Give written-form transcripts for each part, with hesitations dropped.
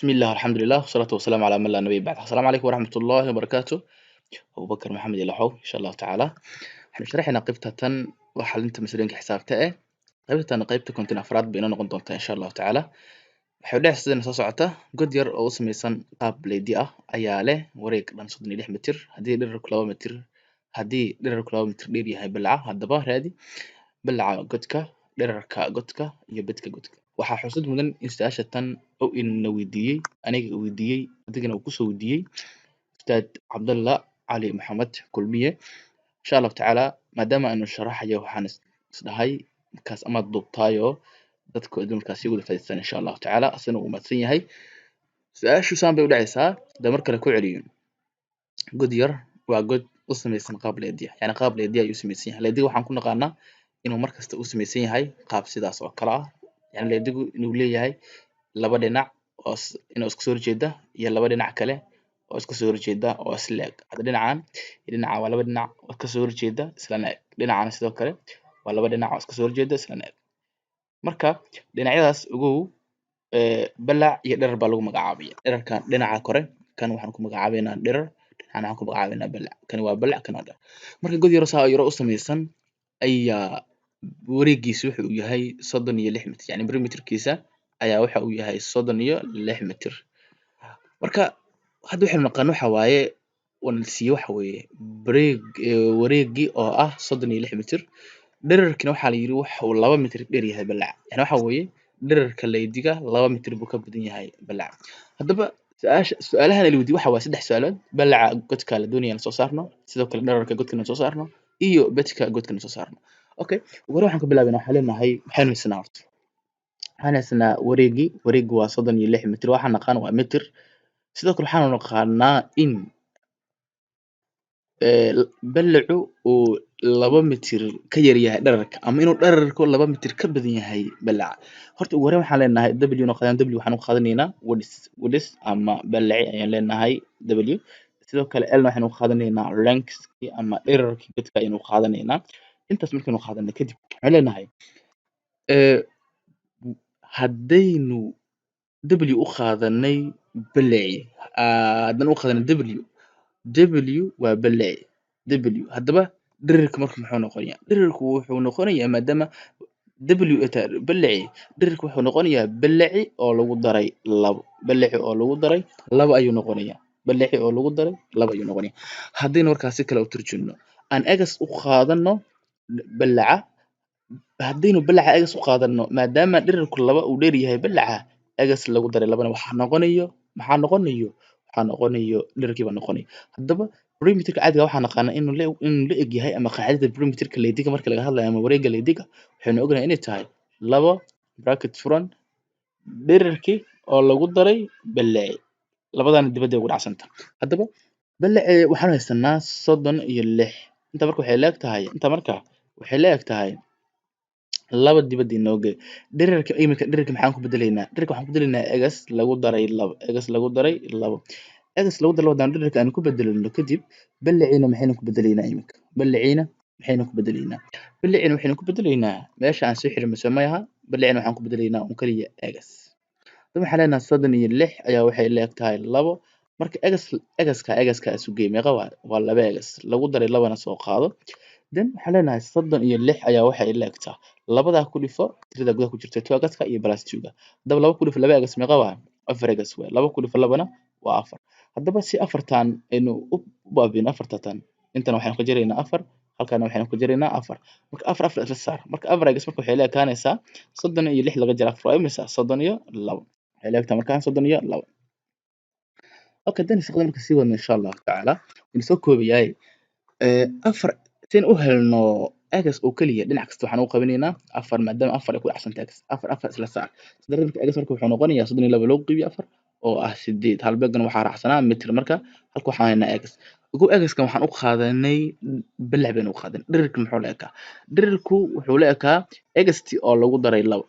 بسم الله، الحمد لله، والصلاة والسلام على من لا نبي بعده. السلام عليكم ورحمة الله وبركاته. Abubakar Maxamed Ilaxow. Insha Allahu tacaala waxaynu sharaxaynaa qaybta tan waa xalinta masalooyinka xisaabta eh. Qaybtan qaybta 54aad bay inoo noqon doontaa, insha Allahu tacaala. Waxay u dhexaysa sidana soo socota: god yar oo u samaysan qaab leedi ah ayaa leh wareeg dhan 36 mitir. Haddii dhererku 2 mitir dheer yahay ballaca, haddaba raadi ballaca godka, dhererka godka iyo bedka godka. Waxaa xusid mudan in su-aasha tan oo ina weydiiyey, aniga weydiiyey, adigana uu kusoo weydiiyey Ustaad Cabdalla Cali Maxamed Kulmiye. Insha Allahu tacaala, maadaama aanu sharaxayo, waxaan isdhahay markaas amaad duubtaayo dadku idin markaas wada faa'iideystaan, insha Allahu tacaala. Asana uu mahadsan yahay. Su-aashu saan bay u dhacaysaa hadda mar kale ku celiyo. God yar waa god u samaysan qaab leedi ah, yani qaab leedi ayuu u samaysan yahay. Leediga waxaan ku naqaanaa inuu mar kasta u samaysan yahay qaab sidaas oo kale ah, yani leedigu inuu leeyahay laba dhinac oo inuu iska soo horjeeda iyo laba dhinac kale oo iska soo horjeeda oo isla eg. Hadda dhinacan iyo dhinacan waa laba dhinac oo iska soo horjeeda islana eg. Dhinacana sidoo kale waa laba dhinac oo iska soo horjeeda islana eg. Marka dhinacyadaas, ogow, balac iyo dherer baa lagu magacaabaya. Dhererka dhinaca kore kan waxaan ku magacaabeynaa dherer, dhinacana waxaan ku magacaabeynaa balac. Kani waa balac, kan waa dherer. Marka god yaro saa yaro u samaysan ayaa wareegiisu wuxuu yahay 36 mitir, yani perimeterkiisa ayaa waxa uu yahay 36 mitir. Marka hadda waxaynu naqaano waxa waaye oo na siiyey waxa weeye bareeg wareegii oo ah 36 mitir. Dhererkina waxaa la yidhi waxa uu 2 mitir dheer yahay balaca, yani waxa weeye dhererka leydiga 2 mitir buu ka badan yahay balaca. Haddaba su-aasha, su-aalahan la weydiiyey waxa waaye saddex su-aalood: balaca godka la doonaya in soo saarno, sidoo kale dhererka godka in soo saarno, iyo bedka godka in soo saarno. Okay, ugu hore waxaan ka bilaabeynaa, waxaan leenahay, maxaynu haysanaa horta? Waxaan haysanaa wareegii. Wareegu waa 36 mitir. Waxaan naqaan waa mitir. Sidoo kale waxaanu naqaanaa in balacu uu 2 mitir ka yar yahay dhererka, ama inuu dhererku 2 mitir ka badan yahay balaca. Horta ugu horreyn waxaan leenahay W noo qaadan. W waxaan u qaadanaynaa width, width ama balaci ayaan leenahay W. Sidoo kale L na waxaynu u qaadanaynaa length ama dhererkii godka ayaynu u qaadanaynaa. Intaas markaynu qaadano kadib, waxaan leenahay haddaynu W u qaadanay balaci, haddana u qaadanay W, W waa balaci W. Haddaba dhererka marka muxuu noqonayaa? Dhererku wuxuu noqonayaa, maadaama W ay tahay balaci, dhererku wuxuu noqonayaa balaci oo lagu daray labo. Balaci oo lagu daray labo ayuu noqonayaa. Balaci oo lagu daray labo ayuu noqonayaa. Haddaynu markaas si kale u turjumno, aan x u qaadano balaca. Haddaynu balaca x u qaadano, maadaama dhererku laba uu dheer yahay balaca, x lagu daray labana waxaa noqonayo, maxaa noqonayo? Waxaa noqonayo dhererkii baa noqonayo. Haddaba perimeterka caadiga waxaa naqaanaa inuu la eg yahay, ama qaacidada perimeterka leydiga marka laga hadlayo ama wareegga leydiga, waxaynu ognahay inay tahay labo bracket furan dhererkii oo lagu daray balaci. Labadana dibadda ay ugu dhacsanta. Haddaba balaci waxaanu haysanaa 36. Inta marka waxay la eg tahay, inta marka waxay la eg tahay laba dibadda inoo gey. Dhererka imika, dhererka maxaan ku bedelaynaa? Dhererka waxaan ku bedelaynaa x lagu daray labo. X lagu daray labo, x lagu daray labo haddaan dhererka aan ku bedelno kadib, balaciina maxaynu ku bedelaynaa imika? Balaciina maxaynu ku bedelaynaa? Balaciina waxaynu ku bedelaynaa meesha aan soo xirin mise mayaha. Balaciina waxaan ku bedelaynaa un kaliya x. Hadaba waxaan leenahay 36 ayaa waxay la eg tahay labo. Marka x x-ka x-ka isu geey, meeqa waay? Waa laba x lagu daray labana soo qaado. Then waxaan leenahay 36 ayaa waxay la egtaa labadaa ku dhifo tirada gudaha ku jirta, two x-ka iyo plus two-ga. Haddaba laba ku dhifo laba x meeqa waay? Afar x waay. Laba ku dhifo labana waa afar. Haddaba si afartan aynu u baabi'ino, afartatan intana waxaynu ka jaraynaa afar, halkaana waxaynu ka jaraynaa afar. Marka afar afar isla saar. Marka afar x marka waxay la ekaanaysaa 36 laga jaro afar waa imisa? 32 waxay la egtahay markaan 32. Okay, then shaqada marka sii wadno, insha Allahu tacaala, waynu soo koobayaay. Afar sin u helno x oo keliya, dhinac kasta waxaan u qabanaynaa afar, maadaama afar ay ku dhacsan tahay x. Afar afar isla saar. Sidaa marka x marka wuxuu noqonayaa 32 loo qaybiyo afar oo ah sideed. Halbeegana waxaa raacsanaa mitir. Marka halka waxaan haynaa x. Ogow, x-kan waxaan u qaadanay balac baynu u qaadanay. Dhererka muxuu la ekaa? Dhererku wuxuu la ekaa xt oo lagu daray labo.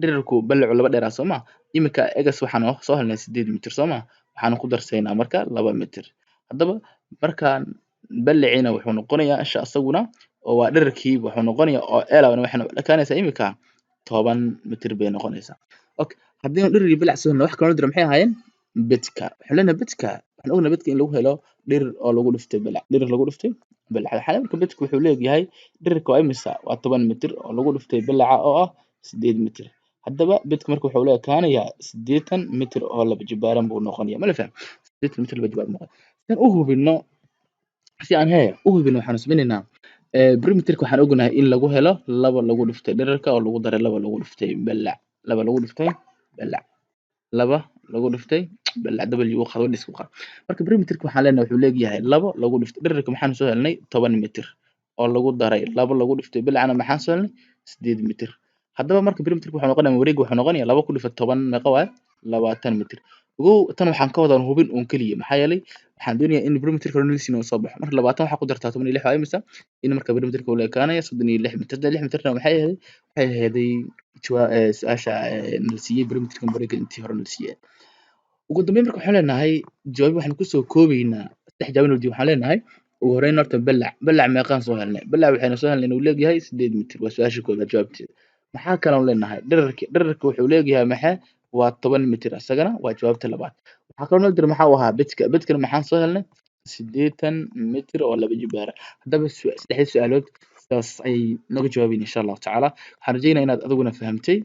Dhererku balacu laba dheeraa, soo ma? Iminka x waxaan soo helnay 8 mitir, soo ma? Waxaan ku darsaynaa marka 2 mitir. Haddaba markaan baliciina wuxuu noqonayaa isha asaguna oo waa dhererkii, wuxuu noqonayaa oo l waxay ekaanaysaa iminka 10 mitir bay noqonaysaa. Okay. Haddii dherer iyo balac soo helno, wax kaloo jira maxay ahaayeen? Bedka. Waxaan leenahay bedka, waxaan ognahay bedka in lagu helo dherer oo lagu dhuftay balac, dherer lagu dhuftay balac. Waxaa marka bedka wuxuu leeyahay, dhererka waa imisa? Waa 10 mitir oo lagu dhuftay balaca oo ah 8 mitir. Haddaba bedka marka wuxuu la ekaanayaa 80 mitir oo laba jibaaran buu noqonayaa. Ma la faham? 80 mitir laba jibaaran noqon. Si u hubino, si aan hee u hubino, waxaan samaynaynaa perimeterka. Waxaan ognahay in lagu helo laba lagu dhuftay dhererka oo lagu daray laba lagu dhuftay balac, laba lagu dhuftay balac, laba lagu dhuftay balac. W u qabo dhis u qabo. Marka perimeterka waxaan leenahay wuxuu leeyahay labo lagu dhuftay dhererka. Maxaan soo helnay? 10 mitir oo lagu daray laba lagu dhuftay balacna. Maxaan soo helnay? 8 mitir. Haddaba marka perimeterka wuxuu noqonayaa, wareeg wuxuu noqonayaa laba ku dhufo 10. Meeqa waaye? 20 mitir. Ogow, tan waxaan ka wadaa hubin uun keliya, maxaa yeelay waxaan doonayaa in perimeterka nolisiin uu soo baxo. Marka 20 waxaa ku dartaa 16 waa imisa? In marka perimeterka uu la ekaanayo 36 mitir. 36 mitirna maxay ahayd? Waxay ahayd jawaa su-aasha nala siiyey perimeterka wareegga intii hore nala siiyey. Ugu dambeyn marka waxaan leenahay jawaab, waxaan kusoo koobaynaa saddex jawaab nala waxaan leenahay ugu horreyn horta balac. Balac meeqaan soo helnay? Balac waxaynu soo helnay inuu leegyahay 8 mitir. Waa su-aasha koowaad jawaabteeda. Maxaa kaloo leenahay? Dhererka. Dhererka wuxuu leegyahay maxay? Waa 10 mitir. Isagana waa jawaabta labaad. Waxaa kaloo noo jira, maxaa uu ahaa? Bedka. Bedkana maxaan soo helnay? 80 mitir oo laba jibaara. Haddaba saddexdii su-aalood sidaas ayay nooga jawaabayeen, insha Allahu tacaala. Waxaan rajeynaya inaad adiguna fahamtay.